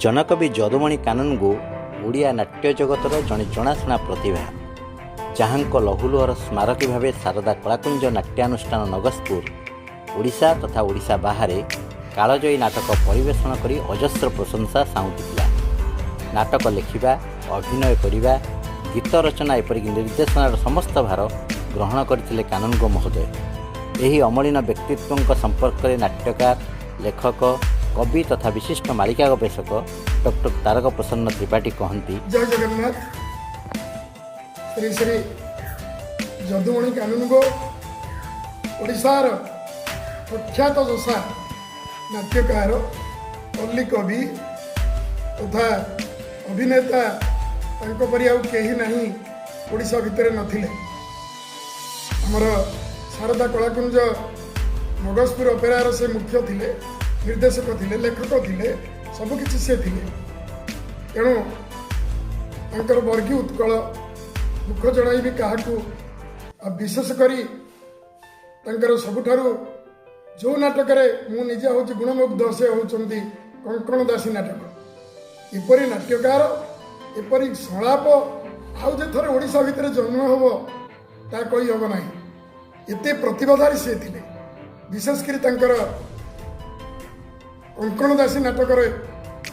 ଜନକବି ଯଦୁମଣି କାନୁନଗୋ ଓଡ଼ିଆ ନାଟ୍ୟ ଜଗତର ଜଣେ ଜଣାଶୁଣା ପ୍ରତିଭା, ଯାହାଙ୍କ ଲହୁଲୁହର ସ୍ମାରକୀ ଭାବେ ଶାରଦା କଳାକୁଞ୍ଜ ନାଟ୍ୟାନୁଷ୍ଠାନ, ନଗସପୁର, ଓଡ଼ିଶା ତଥା ଓଡ଼ିଶା ବାହାରେ କାଳଜୟୀ ନାଟକ ପରିବେଷଣ କରି ଅଜସ୍ର ପ୍ରଶଂସା ସାଉଁଟିଥିଲା। ନାଟକ ଲେଖିବା, ଅଭିନୟ କରିବା, ଗୀତ ରଚନା, ଏପରିକି ନିର୍ଦ୍ଦେଶନାର ସମସ୍ତ ଭାର ଗ୍ରହଣ କରିଥିଲେ କାନୁନଗୋ ମହୋଦୟ। ଏହି ଅମଳିନ ବ୍ୟକ୍ତିତ୍ୱଙ୍କ ସମ୍ପର୍କରେ ନାଟ୍ୟକାର, ଲେଖକ, କବି ତଥା ବିଶିଷ୍ଟ ମାଳିକା ଗବେଷକ ଡକ୍ଟର ତାରକ ପ୍ରସନ୍ନ ତ୍ରିପାଠୀ କହନ୍ତି, ଜୟ ଜଗନ୍ନାଥ। ଶ୍ରୀ ଶ୍ରୀ ଯଦୁମଣି କାନୁନଗୋ ଓଡ଼ିଶାର ପ୍ରଖ୍ୟାତ ଯଶା ନାଟ୍ୟକାର, ପଲ୍ଲୀ କବି ତଥା ଅଭିନେତା। ତାଙ୍କ ପରି ଆଉ କେହି ନାହିଁ, ଓଡ଼ିଶା ଭିତରେ ନଥିଲେ। ଆମର ଶାରଦା କଳାକୁଞ୍ଜ ମଗଜପୁର ଅପେରାର ସେ ମୁଖ୍ୟ ଥିଲେ, ନିର୍ଦ୍ଦେଶକ ଥିଲେ, ଲେଖକ ଥିଲେ, ସବୁକିଛି ସେ ଥିଲେ। ତେଣୁ ତାଙ୍କର ବର୍ଗୀ ଉତ୍କଳ, ଦୁଃଖ ଜଣାଇବି କାହାକୁ। ଆଉ ବିଶେଷ କରି ତାଙ୍କର ସବୁଠାରୁ ଯେଉଁ ନାଟକରେ ମୁଁ ନିଜେ ହେଉଛି ଗୁଣମୁଗ୍ଧ, ସେ ହେଉଛନ୍ତି କଙ୍କଣ ଦାସୀ ନାଟକ। ଏପରି ନାଟ୍ୟକାର, ଏପରି ସଂଳାପ ଆଉ ଯେ ଥରେ ଓଡ଼ିଶା ଭିତରେ ଜନ୍ମ ହେବ, ତା କହିହେବ ନାହିଁ। ଏତେ ପ୍ରତିଭାଧାରୀ ସେ ଥିଲେ। ବିଶେଷ କରି ତାଙ୍କର କଙ୍କଣ ଦାସୀ ନାଟକରେ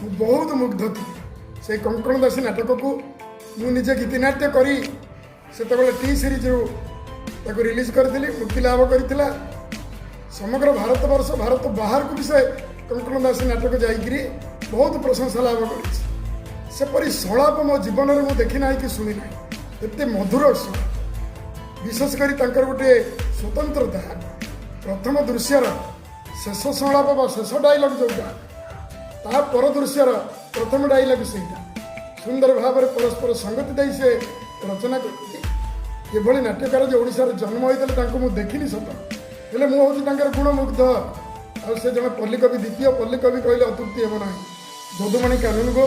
ମୁଁ ବହୁତ ମୁଗ୍ଧ ଥିଲି। ସେଇ କଙ୍କଣ ଦାସୀ ନାଟକକୁ ମୁଁ ନିଜେ ଗୀତିନାଟ୍ୟ କରି ସେତେବେଳେ ଟି ସିରିଜ୍ରୁ ତାକୁ ରିଲିଜ୍ କରିଥିଲି। ମୁକ୍ତି ଲାଭ କରିଥିଲା ସମଗ୍ର ଭାରତବର୍ଷ, ଭାରତ ବାହାରକୁ ବି ସେ କଙ୍କଣ ଦାସୀ ନାଟକ ଯାଇକିରି ବହୁତ ପ୍ରଶଂସା ଲାଭ କରିଛି। ସେପରି ସଂଳାପ ମୋ ଜୀବନରେ ମୁଁ ଦେଖିନାହିଁ କି ଶୁଣି ନାହିଁ, ଏତେ ମଧୁର ସଂଳାପ। ବିଶେଷ କରି ତାଙ୍କର ଗୋଟିଏ ସ୍ୱତନ୍ତ୍ରତା, ପ୍ରଥମ ଦୃଶ୍ୟର ଶେଷ ସଂଳାପ ବା ଶେଷ ଡାଇଲଗ ଯେଉଁଟା, ତା ପର ଦୃଶ୍ୟର ପ୍ରଥମ ଡାଇଲଗ ସେଇଟା ସୁନ୍ଦର ଭାବରେ ପରସ୍ପର ସଙ୍ଗତି ଦେଇ ସେ ରଚନା କରନ୍ତି। ଏଭଳି ନାଟ୍ୟକାର ଯେ ଓଡ଼ିଶାରେ ଜନ୍ମ ହୋଇଥିଲେ, ତାଙ୍କୁ ମୁଁ ଦେଖିନି ସତ, ହେଲେ ମୁଁ ହେଉଛି ତାଙ୍କର ଗୁଣମୁଗ୍ଧ। ଆଉ ସେ ଜଣେ ପଲ୍ଲୀକବି, ଦ୍ୱିତୀୟ ପଲ୍ଲୀକବି କହିଲେ ଅତ୍ୟୁକ୍ତି ହେବ ନାହିଁ। ଯଦୁମଣି କାନୁନଗୋ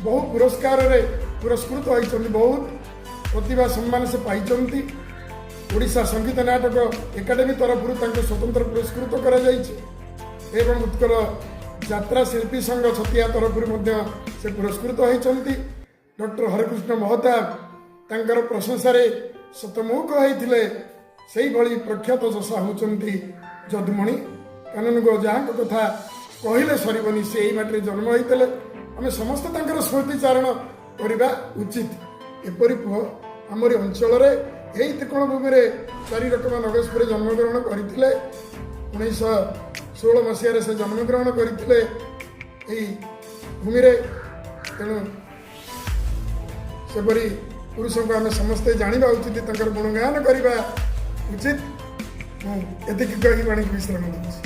ବହୁ ପୁରସ୍କାରରେ ପୁରସ୍କୃତ ହୋଇଛନ୍ତି, ବହୁତ ପ୍ରତିଭା ସମ୍ମାନ ସେ ପାଇଛନ୍ତି। ଓଡ଼ିଶା ସଙ୍ଗୀତ ନାଟକ ଏକାଡେମୀ ତରଫରୁ ତାଙ୍କୁ ସ୍ୱତନ୍ତ୍ର ପୁରସ୍କୃତ କରାଯାଇଛି ଏବଂ ଉତ୍କଳ ଯାତ୍ରା ଶିଳ୍ପୀ ସଂଘ ଛତିଆ ତରଫରୁ ମଧ୍ୟ ସେ ପୁରସ୍କୃତ ହୋଇଛନ୍ତି। ଡକ୍ଟର ହରେକୃଷ୍ଣ ମହତାବ ତାଙ୍କର ପ୍ରଶଂସାରେ ଶତମୁଖ ହୋଇଥିଲେ। ସେଇଭଳି ପ୍ରଖ୍ୟାତ ଯଶା ହେଉଛନ୍ତି ଯଦୁମଣି କାନୁନଗୋ, ଯାହାଙ୍କ କଥା କହିଲେ ସରିବନି। ସେ ଏଇ ମାଟିରେ ଜନ୍ମ ହୋଇଥିଲେ। ଆମେ ସମସ୍ତେ ତାଙ୍କର ସ୍ମୃତିଚାରଣ କରିବା ଉଚିତ। ଏପରି ପୁଅ ଆମରି ଅଞ୍ଚଳରେ, ଏଇ ତ୍ରିକୋଣ ଭୂମିରେ ଚାରି ରକମ ନଗେଶ୍ୱରୀ ଜନ୍ମଗ୍ରହଣ କରିଥିଲେ। 1916 ମସିହାରେ ସେ ଜନ୍ମଗ୍ରହଣ କରିଥିଲେ ଏଇ ଭୂମିରେ। ତେଣୁ ସେପରି ପୁରୁଷଙ୍କୁ ଆମେ ସମସ୍ତେ ଜାଣିବା ଉଚିତ, ତାଙ୍କର ଗୁଣଗାନ କରିବା ଉଚିତ। ମୁଁ ଏତିକି କହି ବାଣୀକି ବିଶ୍ରାମ ଦେଉଛି।